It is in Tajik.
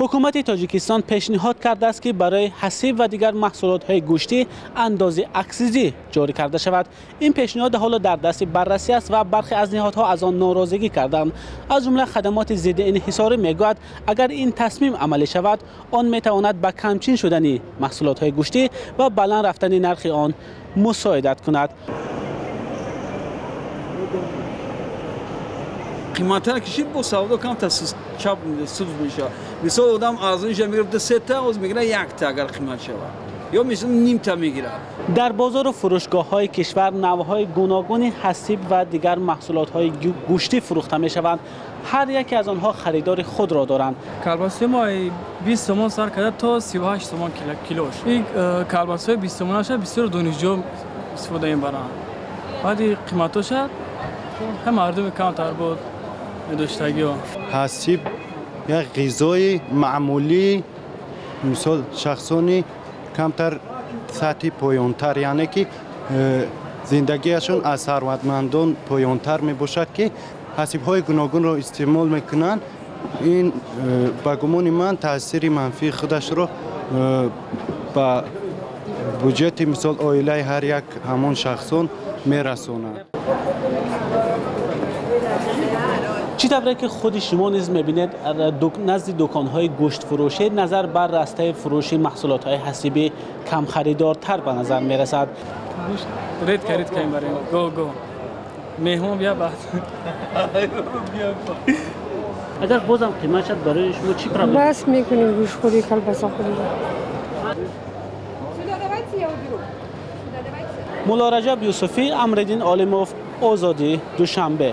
Ҳукумати Тоҷикистон пешниҳод кардааст, ки барои ҳасиб ва дигар маҳсулотҳои гӯштӣ андози аксизӣ ҷорӣ карда шавад. Ин пешниҳод ҳоло дар дасти баррасӣ аст ва бархе аз ниҳодҳо аз он норозигӣ карданд. Аз ҷумла хадамоти зидди инҳисорӣ мегӯяд, агар ин тасмим амалӣ шавад, он метавонад ба камчин шудани маҳсулотҳои гӯштӣ ва баланд рафтани нархи он мусоидат кунад. Қиматтар кишид, бо савдо камтар чап суз мешавад. Мисол, одам арзонша мегирифт сета, оз мегирад якта, агар қимат шавад, ё мисол нимта мегирад. Дар бозору фурӯшгоҳҳои кишвар навъҳои гуногуни ҳасиб ва дигар маҳсулотҳои гӯштӣ фурӯхта мешаванд. Ҳар яке аз онҳо харидори худро доранд. Колбасаи мо 20 сомон сар карда то 38 сомон килош. Ин колбасаҳои 20 сомонаша бисёр донишҷӯ истифода мебаранд. Баъди қиматоша ҳам мардуми камтар буд медоштагиҳо. Ҳасиб як ғизои маъмулӣ, мисол шахсони камтар сатҳи поёнтар, яъне ки зиндагиашон аз сарватмандон поёнтар мебошад, ки ҳасибҳои гуногунро истеъмол мекунанд. Ин ба гумони ман таъсири манфии худашро ба буҷети мисол оилаи ҳар як ҳамон шахсон мерасонад. Чӣ тавре ки худи шумо низ мебинед, назди дуконҳои гӯштфурӯшӣ назар бар растаи фурӯши маҳсулотҳои ҳасибӣ камхаридортар ба назар мерасад. Редко редко мебарем, го го меҳмон бия баъд. Агар бозам қимат шад, барои шумо чӣ проблема? Бас мекунем гӯштхӯрӣ, колбасахӯрӣ. Мулло Раҷаб Юсуфӣ, Амриддин Олимов, Озодӣ, Душанбе.